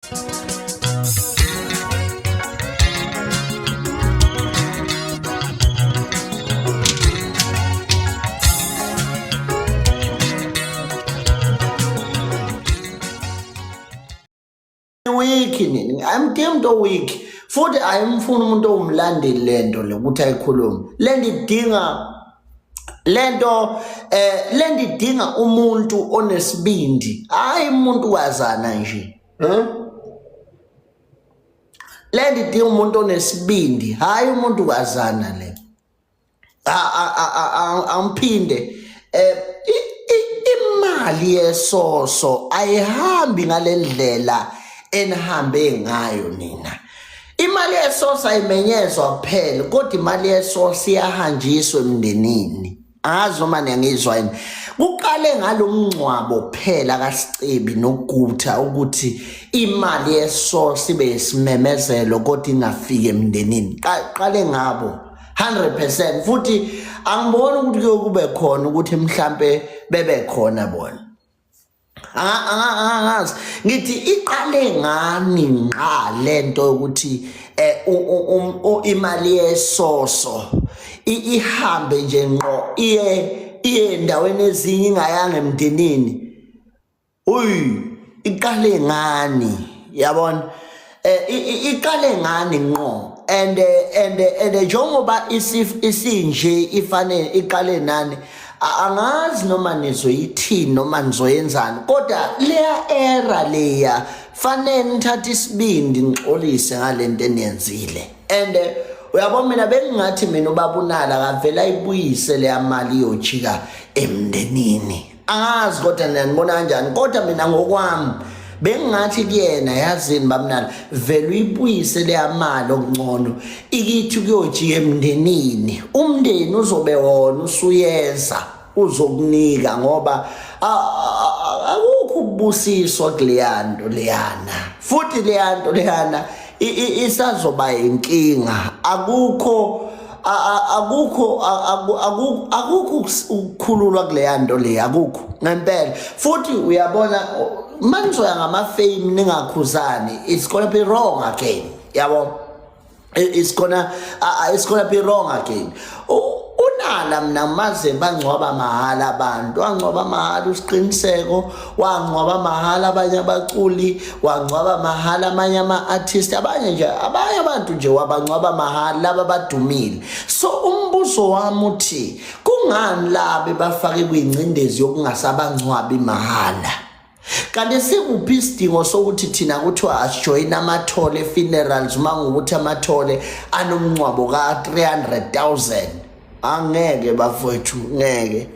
Weak nini, I'm deemed weak, futhi ayimfuni umuntu owumlandeli lento le ukuthi ayikhulume. Lento idinga lento lento idinga umuntu onesibindi, hayi umuntu wazana nje. Lento idinga umuntu onesibindi, hayi umuntu wazana le. Angiphinde, imali yesoso ayihambi ngalendlela enihambe ngayo nina. Imali yesoso ayimenyezwa kuphela, kodwa imali yesoso iyahanjiswa emndenini. Angazi noma niyangizwa yini. Kuqale ngalomngcwabo kuphela kaSicebi noGutha ukuthi imali yesoso ibe isimemezelo kodwa ingafiki emndenini. Qale ngabo 100%, futhi angiboni ukuthi kube khona ukuthi mhlambe bebe khona bona. Angazi ngithi iqale ngani ngqa lento yokuthi imali yesoso ihambe nje ngqo iye endaweni ezinye ingayanga emndenini. Uy, iqale ngani, yabona, iqale ngani ngqo, and njengoba isinje ifanele iqale nani. Angazi noma nizoyithini noma nizoyenzani, kodwa leya era leya fanele nithathe isibindi nixolise ngalento eniyenzile. And uyabona, mina bengingathi mina ubaba uNala kavela ayibuyise leya mali iyojika emndenini. Angazi kodwa niyanibona kanjani, kodwa mina ngokwami bengingathi kuyena, yazini bamnala, vele uyibuyise leya mali, okungcono ikithi kuyojika emndenini, umndeni uzobe wona usuyeza uzokunika, ngoba akukho ukubusiswa kuleyanto leyana, futhi leyanto leyana isazoba inkinga. Akukho ukukhululwa kuleya nto leya, akukho ngempela. Futhi uyabona, manizoya ngama-fame ningakhuzani, it's gonna be wrong again, yabo. It's gonna be wrong again. UNala mina maze bangcwaba mahhala abantu, wangcwaba mahhala uSiqiniseko, wangcwaba mahhala abanye abaculi, wangcwaba mahhala amanye ama-artist, abanye nje, abanye abantu nje wabangcwaba mahhala laba abadumile. So umbuzo wami uthi, kungani labe bafake kwingcindezi yokungasabangcwabi mahhala? Kanti sikuphi isidingo sokuthi thina kuthiwa asijoyine amathole funerals, uma ngukuthi amathole anomngcwabo ka-300 000? Angeke bafowethu, ngeke.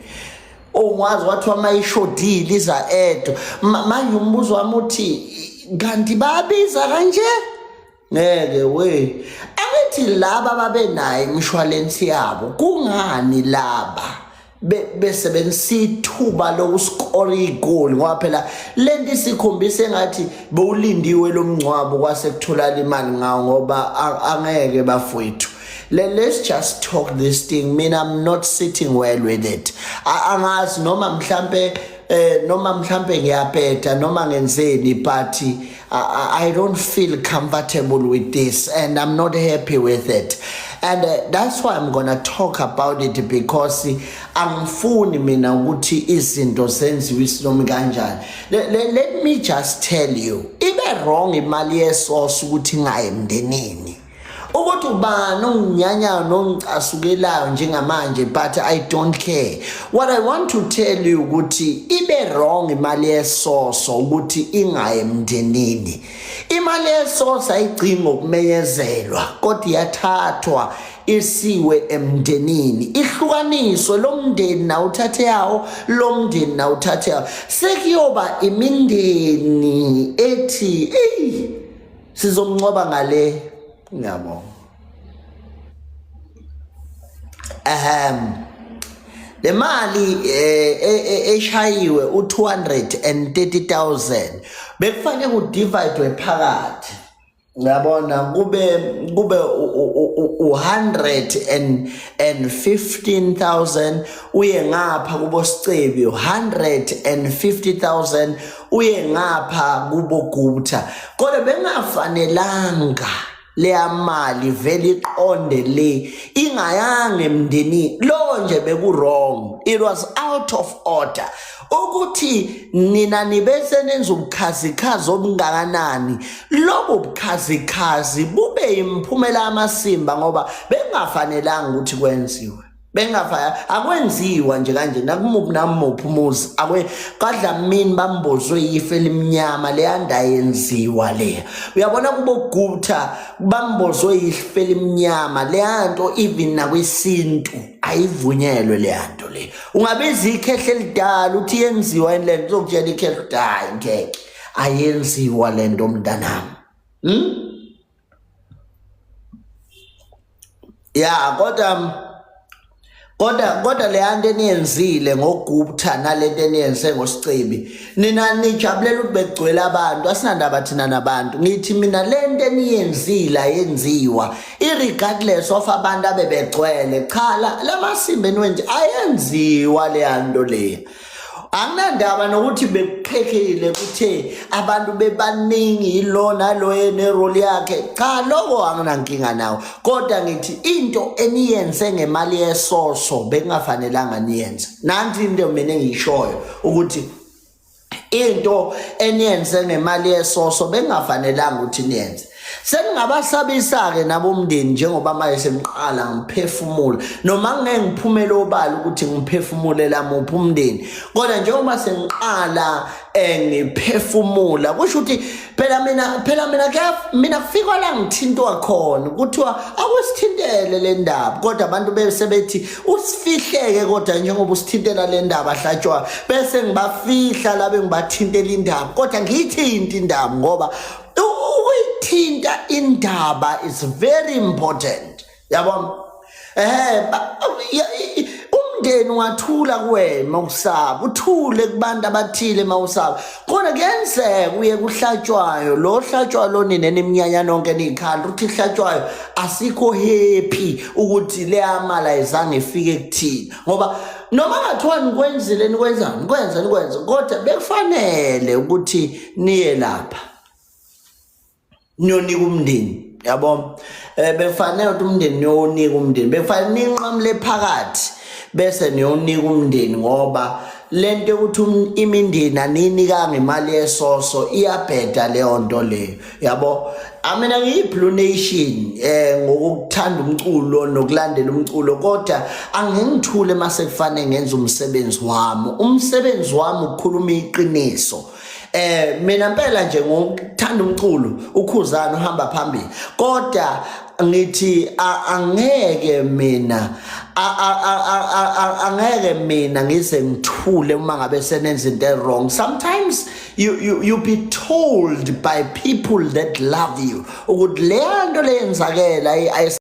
Ongwazi wathiwa mayishodile iza edwa. Manje umbuzo wami uthi, kanti babiza kanje? Ngeke we, angithi laba babenayo imishwalensi yabo, kungani laba besebenzisa ithuba lokuskora igoli? Ngoba phela lento isikhombisa engathi bewulindiwe lo mngcwabo, kwase kutholakala imali ngawo, ngoba angeke bafowethu. Let's just talk this thing. Mina, I'm not sitting well with it. Angazi noma mhlambe noma mhlambe ngiyabheda noma ngenzeni, but I don't feel comfortable with this and I'm not happy with it, and that's why I'm gonna talk about it, because angifuni mina ukuthi izinto zenziwe isinomi kanjani. Let me just tell you, ibe wrong imali yesource ukuthi ingayi emndenini. Ukuthi ubani onginyanyayo nongicasukelayo njengamanje, but I don't care. What I want to tell you ukuthi ibe wrong imali yesoso ukuthi ingayi emndenini. Imali yesoso ayigcini ngokumenyezelwa, kodwa iyathathwa isiwe emndenini, ihlukaniswe, lo mndeni nawo uthathe yawo, lo mndeni nawo uthathe yawo, sekuyoba imindeni ethi eyi, sizomncoba ngale. Ngiyabonga. Le mali eshayiwe u-230,000 bekufanele ku-divide phakathi, uyabona, kube u-115,000 uye ngapha kubo Sicebi, 150,000. uye ngapha kubo Gupta, kodwa bengafanelanga leya mali vele iqonde le, ingayanga emndenini lo nje. Beku wrong, it was out of order ukuthi nina nibe senenza ubukhazikhazi obungakanani. Lobo bukhazikhazi bube imphumela yamasimba, ngoba bengafanelanga ukuthi kwenziwe, bengafaya akwenziwa nje kanje nakumuphi namuphi umuzi. Akwe kaDlamini bambozwe ife elimnyama, leyanda yenziwa leya. Uyabona, kubo Gupta bambozwe ife elimnyama leyanto, even nakwisintu ayivunyelwe leyanto le. Ungabiza ikhehle elidala uthi yenziwa yini lento, uzokutshela ikhehle ukuthi hayi, ngeke, ayenziwa lento mntanami. Ya, kodwa le nto eniyenzile ngoGupta nalento eniyenze ngoSicebi, nina nijabulela ukuthi begcwele abantu, asinandaba thina nabantu. Ngithi mina lento eniyenzile ayenziwa irregardless of abantu abebegcwele. Cha, lamasimba eniwenje ayenziwa leya nto leya. Anginandaba nokuthi bekuqhekile kuthe abantu bebaningi, yilo nalo enerole yakhe. Cha, lokho anginankinga nawo, kodwa ngithi into eniyenze ngemali yesoso bekungafanelanga niyenze. Nanti into mina engiyishoyo ukuthi into eniyenze ngemali yesoso bengafanelanga ukuthi niyenze. Sengingabasabisa-ke nabomndeni njengoba manje sengiqala ngiphefumula, noma ngeke ngiphumele obala ukuthi ngiphefumulela muphi umndeni, kodwa njengoba sengiqala ngiphefumula, kusho ukuthi phela mina mina kufikwa la ngithintwa khona, kuthiwa akusithintele le ndaba, kodwa abantu bese bethi usifihleke, kodwa njengoba usithintela le ndaba hlatshwa, bese ngibafihla labe ngibathintela indaba, kodwa ngiyithinta indaba ngoba ukuyithinta indaba is very important, yabo. Umndeni ungathula kuwena mawusaba, uthule kubantu abathile mawusaba khona. Kuyenzeka uye kuhlatshwayo lo hlatshwayo lo, nina niminyanya nonke niyikhanda uthi hlatshwayo asikho happy ukuthi leya mali ayizange ifike kuthina, ngoba noma ngathiwa nikwenzile, nikwenza nikwenza nikwenza, kodwa bekufanele ukuthi niye lapha niyonika umndeni, yabo. Bekufanele ukuthi umndeni niyonika umndeni, bekufanele ninqamule phakathi bese niyonika umndeni, ngoba lento yokuthi imindeni aniyinikanga imali yesoso iyabheda leyo nto leyo, yabo. Mina ngiyi-Blue Nation ngokuthanda umculo nokulandela umculo, kodwa angengithule mase kufanele ngenze umsebenzi wami. Umsebenzi wami ukukhuluma iqiniso. Mina impela nje ngokuthanda umculo uKhuzani uhamba phambili, kodwa ngithi angeke mina ngize ngithule uma ngabe senenza into wrong. Sometimes you be told by people that love you ukuthi le nto leyenzakela.